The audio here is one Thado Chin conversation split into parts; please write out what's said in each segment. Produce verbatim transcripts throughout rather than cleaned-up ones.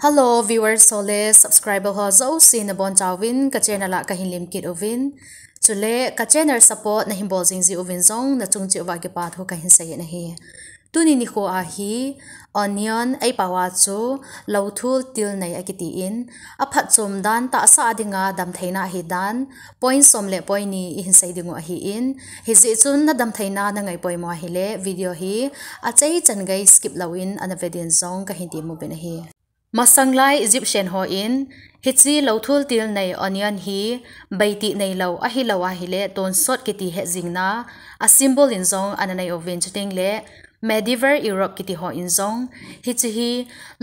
Hello viewers ho le subscriber ho jouse nabonchauvin ka channel a kahin lemkit uvin. Chule ka channel support nahin bol jing jiuvin jong nachung cheh uva kipa thu kahin seiyin ahi. Tuni nikho a hi onion, eipao a chu louthul tilnei akitin, aphatchom dan tahsa a dinga damtheina ahidan point som le point ni ihin sei dingu ahin, hijeh chun nadamtheina nangai poimo ahile video hi achaichan gei skip louvin ana ve din jong kahin temuvin ahi. Masanglai Egyptian hon hiche louthul tilnei onion hi beitih neilou ahilou ahile tonsot kiti hetjingna a symbol in jong ana neiuvin, chutengle Medieval Europe kiti hon jong hiche hi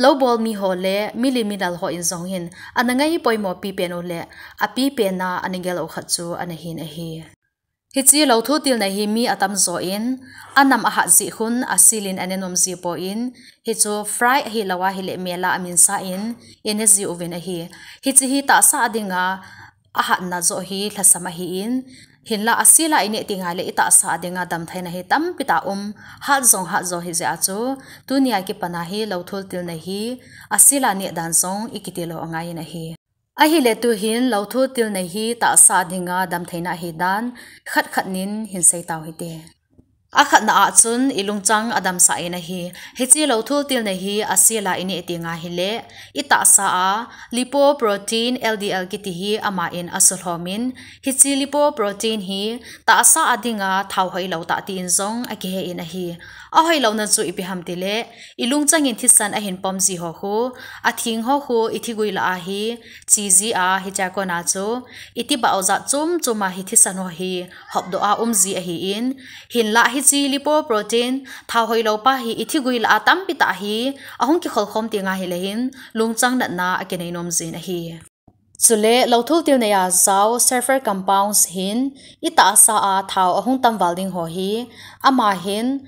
loubol miho le milim milal hon jong hin ana ngai poimo pipen u le apipen a ana gel u khat chu ana hin ahi. Hiche louthul tilnei hi mi atamjo in anam ahat jeh khun asil in ana nom jipon, hichu fry ahilou ahile mel a aminsa in ine jiuvin ahi. Hiche hi tahsa a dinga ahatna joh hi lhasam ahin, hinla asil a ineh tengle itahsa a dinga damtheina hi tampi tah um, hat jong hatjo hijeh a chu tunia kipat a hi louthul tilnei hi asil a neh dan jong ikiti lou angaiyin ahi. Ahile tuhin louthul tilnei hi tahsa a dinga damtheina ahidan khat khat nin hin sei tau hite. Akhatna a chun ilungchang adamsah in ahi. Hiche louthul tilnei hi asil a ineh tengle itahsa a lipoprotein L D L kiti hi aman asuhlhom in, hiche lipoprotein hi tahsa a dinga thao hoilou tah tin jong akihe in ahi. Ahoilouna chu ipi ham tile ilungchang in thisan ahin pom ji ho khu, atheng ho khu ithigui lah a hi che ji a, hichea kona chu itibah u jat chom chom a hi thisan ho hi hopdoh a um ji ahin, hinla hiche lipoprotein thao hoilou pa hi ithigui lah a tampi tah hi ahung kikholkhom tengle hin lungchang natna akinei nom jin ahi. Chule louthul tilnei a jao sulfur compounds hin itahsa a thao ahung tam val ding ho hi, aman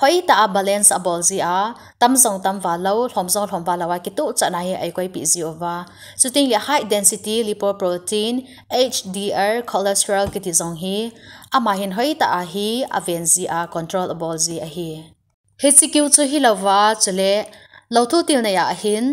hoitah a balance abol ji a, tam jong tam val lou, lhom jong lhom val lou a kituhchatna hi eikoipeh ji uva. Chutengle high density lipoprotein, H D L cholesterol kiti jong hi, aman hoitah a hi aven ji a control abol ji ahi. Hiche keu chu hilouva, chule louthul tilnei a hin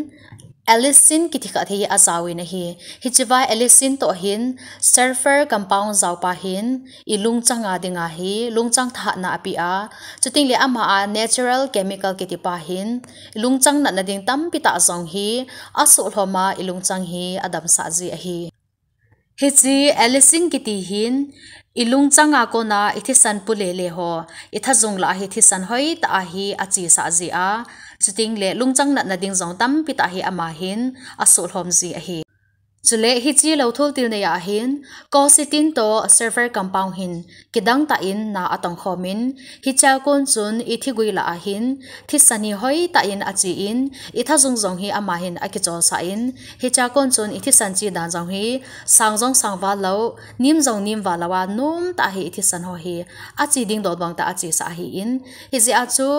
allicin kiti khat hi ajaovin ahi. Hichea allicin toh hin sulfur compound jaopa hin ilungchang a dinga hi lungchang thahatna apeh a, chutengle ama a natural chemical kiti pa hin ilungchang natna ding tampi tah jong hi asuhlhom a ilungchang hi adamsah ji ahi. Hiche allicin kiti hin ilungchang a kona ithisan pule le ho, ithajung lah a hi thisan hoitah a hi achesah ji a, chutengle lungchang natna ding jong tampi tah hi aman asuhlhom ji ahi. Chule hiche louthul tilnei a hin quercetin toh sulfur compound hin kidang tah in na atongkhom in, hichea kon chun ithigui lah a hin thisan hi hoitah in achen, ithajung jong hi aman akicholsah in, hichea kon chun ithisan che dan jong hi sang jong sang val lou, nem jong nem val lou a nomtah hi ithisan ho hi ache ding dol bang tah achesah ahin, hijeh a chu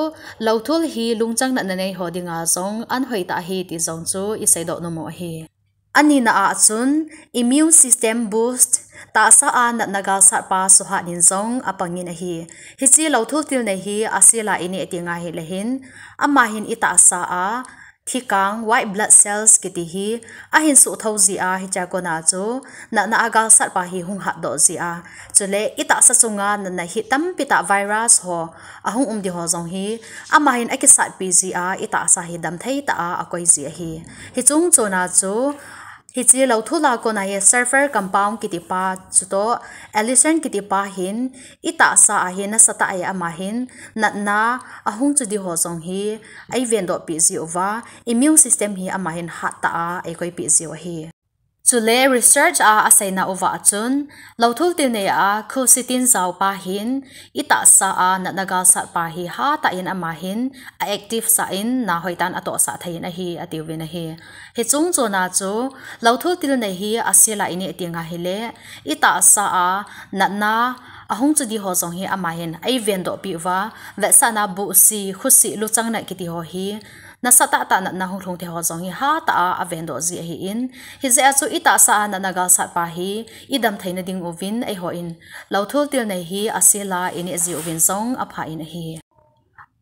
louthul hi lungchang natna nei ho dinga jong an hoitah ahi ti jong chu iseidoh nom u ahi. Anina a chun immune system boost, tahsa a natna galsatpa suhat in jong apangin ahi. Hiche louthul tilnei hi asil a ineh tengle hin, aman itahsa a thikang white blood cells kiti hi ahin suhthou ji a, hichea kona chu natna a galsatpa hi hung hatdoh ji a, chule itahsa chunga natna hit tampi tah virus ho ahung um ding ho jong hi aman akisatpi ji a, itahsa hi damthei tah a akoi ji ahi. Hiche chung chona chu hiche louthul a kona hi sulfur compound kiti pa chutoh allicin kiti pa hin itahsa a hi nasatah a aman natna ahung chu ding ho jong hi eivendohpeh ji uva, immune system hi aman hattah a eikoipeh ji u ahi. Chule research a aseina uva chun louthul tilnei a quercetin jaopa hin itahsa a natna galsatpa hi hatah in aman a active sah in na hoitah in atohsah thei in ahi atiuvin ahi. Hiche chung chona chu louthul tilnei hi asil a ineh tengle hile itahsa a natna ahung chu ding ho jong hi aman eivendohpeh uva, vetsahna buhsi, khusi, luchang nat kiti ho hi nasatah tah natna hung lhung thei ho jong hi hatah a avendoh ji ahin, hijeh a chu itahsa a natna galsatpa hi idamtheina ding uvin eihon louthul tilnei hi asil a ineh ji uvin jong apha in ahi.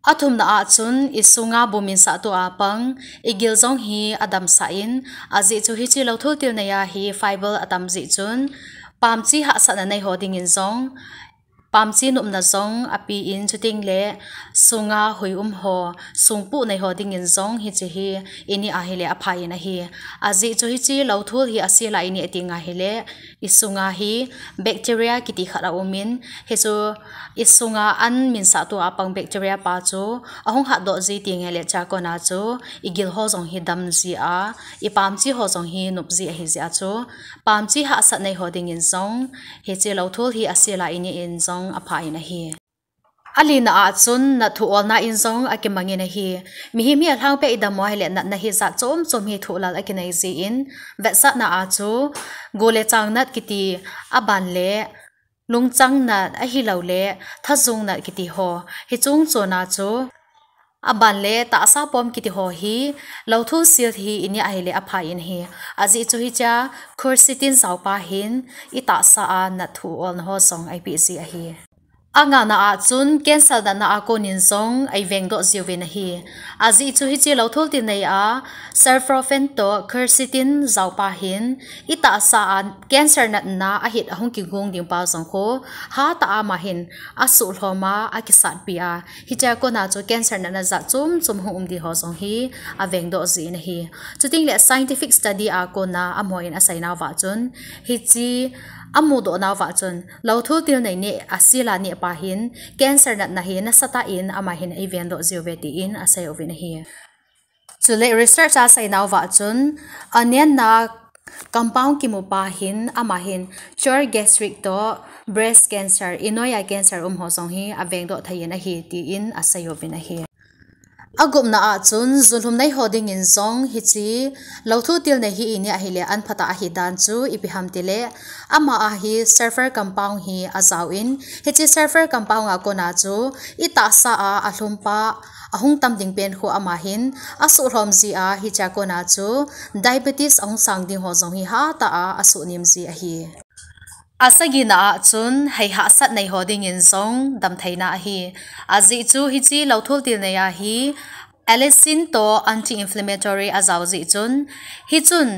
Athumna a chun i sunga bu minsah tua pang i gil jong hi adamsah in, ajeh chu hiche lothul til nei a hi fiber atam jeh chun pamchi hahsatna nei ho dingin jong, pamchi nopna jong api in, chuteng le sunga hui um ho, sungpuh nei ho dingin jong hiche hi i neh a hile apha in ahi. Ajeh chu hiche lothul hi asel a i neh teng a hile i sunga hi bacteria kiti khat aum in, hichu i sunga an minsah tua pang bacteria pa chu ahung hatdoh ji teng hile chua kona chu i gil ho jong hi dam ji a, i pamchi ho jong hi nop ji ahi jeh a chu pamchi hahsat nei ho dingin jong hiche lothul hi asel a i neh in jong apha in ahi. Alina a chun nat thu olna in jong akimang in ahi. Mihem hi alhangpia i dam u ahile natna hi jat chom chom hi thoh lal akinei jin, vetsahna a chu gu le chang nat kiti, aban le lungchang nat, ahilou le thajung nat kiti ho, hiche chung chona chu aban le tahsa pom kiti ho hi lothul sel hi i neh a hile apha in ahi. Ajeh chu hichea quercetin jaopa hin i tahsa a nat thu olna ho jong eipeh ji ahi. Angana a chun cancer natna a konin jong eivengdoh jiuvin ahi. Ajeh chu hiche lothul til nei a sulforaphane toh quercetin jaopa hin i tahsa a cancer natna ahit ahung kigong ding pa jong khu hatah a ama hin asuhlhom a, akisatpi a, hichea kona chu cancer natna jat chom chom hung um ding ho jong hi avengdoh jin ahi. Chuteng le scientific study a kona amaho in asei nauva chun, hiche amudoh nauva chun lothul til nei neh, asel a neh pa hin cancer natna hi nasatah in ama hin eivengdoh jiuve tin asei uvin ahi. Chule research a asei nauva chun onion na compound kimu pa hin ama hin cure gastric toh breast cancer, i noi a cancer um ho jong hi avengdoh thei in ahi tin asei uvin ahi. Agupna a chun junlhum nei ho dingin jong hiche lothul til nei hi i neh a hile an phatah ahi dan chu ipi ham tile, ama a hi sulfur compound hi ajao in, hiche sulfur compound a kona chu i tahsa a alhumpa ahung tam ding pen khu ama hin asuhlhom ji a, hichea kona chu diabetes ahung sang ding ho jong hi hatah a asuhnem ji ahi. Asagina a chun hei hahsat nei ho dingin jong damtheina ahi. Ajeh chu hiche lothul til nei a hi allicin toh anti-inflammatory ajao jeh chun, hichun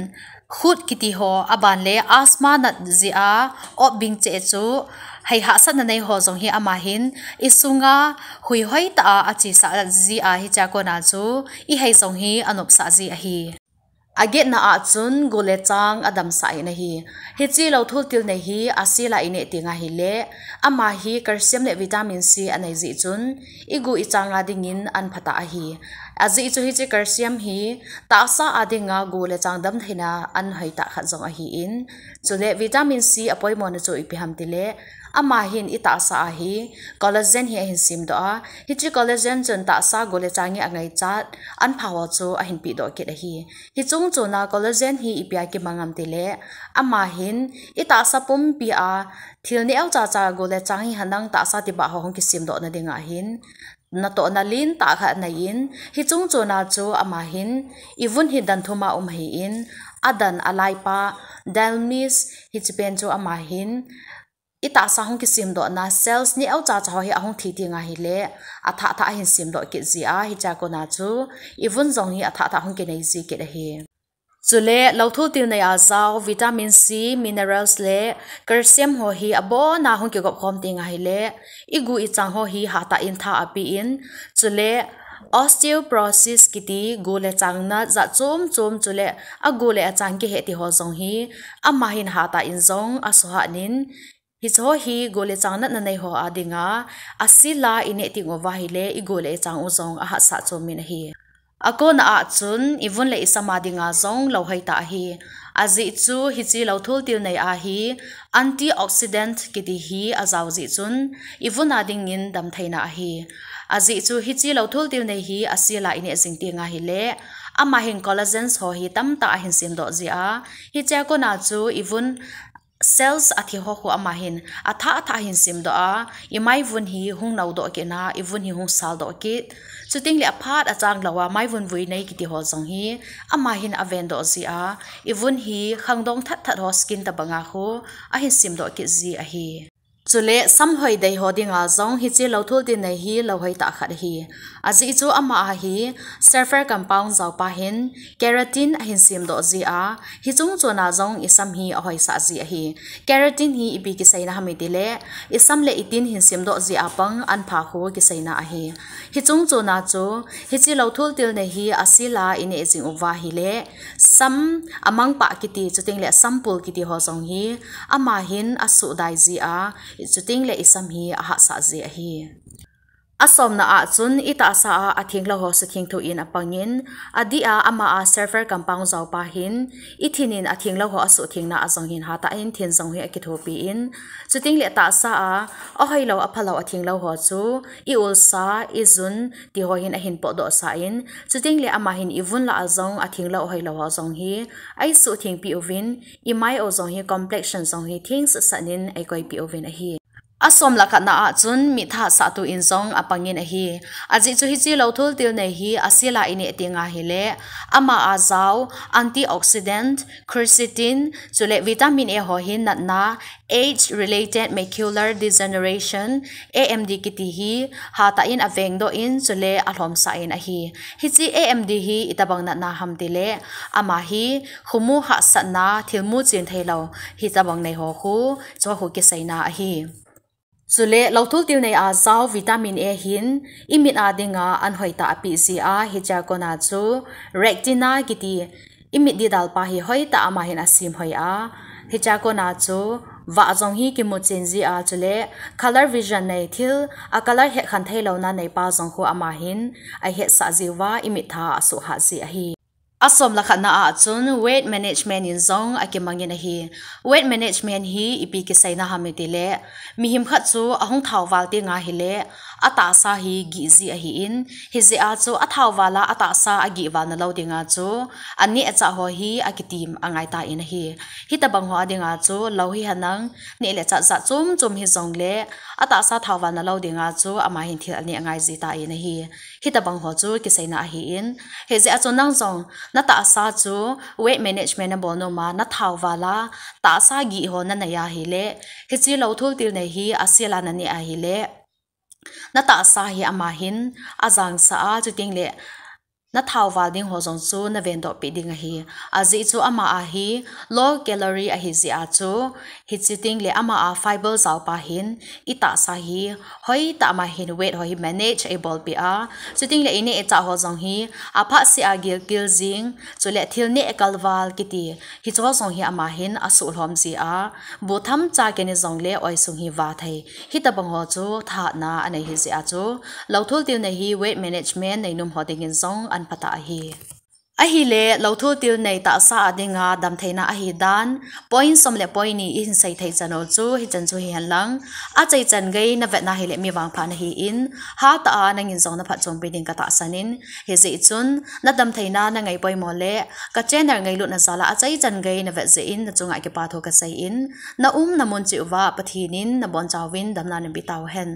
khut kiti ho, aban le asthma nat jeh a op bing cheh chu hei hahsatna nei ho jong hi ama hin i sunga hui hoitah a achesah ji a, hichea kona chu i hei jong hi anopsah ji ahi. Agetna a chun gu le chang adamsah in ahi. Hiche lothul til nei hi asel a i neh teng a hile, ama hi calcium le vitamin C anei jeh chun i gu i chang a dingin an phatah ahi. Ajeh chu hiche calcium hi tahsa a dinga gu le chang damtheina an hoitah khat jong ahin, chule vitamin C apoimona chu ipi ham tile, ama hin i tahsa a hi collagen hi ahin semdoh a, hiche collagen chun tahsa gu le chang hi angaichat an pha ho chu ahin pehdoh kit ahi. Hiche chung chona collagen hi ipia kimang ham tile, ama hin i tahsa pumpi a thil neocha cha gu le chang hi henlang tahsa tibah ho hung kisemdoh na dinga hin natohna lentah khat anei in, hiche chung chona chu ama hin i vun hi dan thum a um ahin, adan alaipa dermis hiche pen chu ama hin i tahsa hung kisemdohna cells neocha cha ho hi ahung thi teng a hile, athah thah ahin semdoh kit ji a, hichea kona chu i vun jong hi athah thah hung kinei ji kit ahi. Chule lothul til nei a jao vitamin C, minerals le calcium ho hi abona hung kigop khom teng a hile, i gu i chang ho hi hatah in tha ape in, chule osteoporosis kiti gu le chang nat jat chom chom, chule agu le achang kihe ti ho jong hi ama hin hatah in jong asuhat in, hiche ho hi gu le chang natna nei ho a dinga asel a i neh teng uva hile, i gu le i chang u jong ahatsah chom in ahi. Akona a chun i vun le i sam a dinga jong lou hoitah ahi. Ajeh chu hiche lothul til nei a hi antioxidant kiti hi ajao jeh chun i vun a dingin damtheina ahi. Ajeh chu hiche lothul til nei hi asel a i neh jing teng a hile, ama hin collagens ho hi tamtah ahin semdoh ji a, hichea kona chu i vun cells athi ho khu ama hin athah thah ahin semdoh a, i maivun hi hung noudoh kit a, i vun hi hung saldoh kit. Chuteng le aphat achang lou a maivun vui nei kiti ho jong hi ama hin avendoh ji a, i vun hi khangdong that that ho skin tobang a khu ahin semdoh kit ji ahi. Chule samhoi dei ho dinga jong hiche lothul til nei hi lohoi tah khat ahi. Ajeh chu ama a hi sulfur compound jaopa hin keratin ahin semdoh jia, hiche chungchon a jong isam hi ahoisah ji ahi. Keratin hi ipi kiseina ham itile, isam le itin hin semdoh jia pang anpha khu kiseina ahi. Hiche chungchon a chu, hiche lothul til nei hi asela ineh jing uva ahile, sam amangpah kiti, chuteng le sampul kiti ho jong hi, ama hin asuhdai jia, chuteng le isam hi ahahsah ji ahi. Asomna a chun itahsa a atheng lou ho sutheng thu in apangin, adih a ama a sulfur compound jaopa hin, ithin in atheng lou ho asuhthengna a jong hin hatah in thin jong hi akithopi in, chuteng le tahsa a, ahoilou aphalou atheng lou ho chu, i-ulsa, ijun, ti ho hin ahin potdoh sah in, chuteng le ama hin ivun lah a jong atheng lou ahoilou ho jong hi, eisuhthengpi uvin, imai u jong hi complexion jong hi theng sahsah in eikoipi uvin ahi. Asom le khatna a chun mitha sahtu in jong apangin ahi. Ajeh chu hiche lothul til nei hi asela ineh teng ahile, ama a jao antioxidant, quercetin, chule vitamin A ho hin natna, age-related macular degeneration, A M D kiti hi hatah in avengdoh in, chule alhomsah in ahi. Hiche A M D hi itobang natna ham itile, ama hi khomu hahsatna, thilmu chen theilou, hitobang nei ho khu, chu khu kiseina ahi. Chule lothul til nei a jao vitamin A hin imit a dinga anhoitah apeh jia, hichea kona chu retina kiti imit didal pa hi hoitah ama hin asemhoi a, hichea kona chu vah jong hi kimu chen jia, chule color vision nei, thil a color hetkhen theilouna neipa jong khu ama hin ahetsah jiuva imitha asuhhat ji ahi. Asom le khatna a chun weight management in jong akimangin ahi. Weight management hi ipi kiseina ham itile, mihem khat chu ahung thao val teng ahile, atahsa hi gih ji ahin, hijeh a chu athao val a atahsa agih valna lou dinga chu, aneh achah ho hi akitim angai tan ahi. Hitobang ho a dinga chu lou hihen lang, neh le chah jat chom chom hijongle, atahsa thao valna lou dinga chu ama hin thil aneh angai ji tan ahi. Hitobang ho chu kiseina ahin, hijeh a chu nang jong natahsa chu weight management nabol nom a, nathao val a tahsa gih ho nanei ahile, hiche lothul til nei hi asela naneh ahile, natahsa hi ama hin ajangsah a, chuteng le nathao val ding ho jong chu navendohpeh ding ahi. Ajeh chu ama a hi low calorie ahi jeh a chu, hiche teng le ama a fiber jaopa hin itahsa hi hoitah ama hin weight ho hi manage eibolpeh a, chuteng le ineh ichah ho jong hi aphat seh a gilkel jing, chule thil neh kalval kiti, hiche ho jong hi ama hin asuhlhom jia, bu themcha keni jongle oisung hi vathei, hitobang ho chu thahatna anei hijeh a chu, lothul til nei hi weight management neinom ho dingin jong anphatah ahi. Ahile, lothul til nei tahsa a dinga damtheina ahidan, point som le point ni ihin seithei chan u chu hichan chu hihen lang, achaichan gei navetna hile mi vangpha nahin, hatah a nangin jong naphatchompi ding katahsan in, hijeh chun nadamtheina nangaipoimo le kachannel ngailutna jal a achaichan gei navet jeh in nachunga kipathu kasei in, naumna mun cheh uva Pathen in nabonchauvin damna nape tauhen.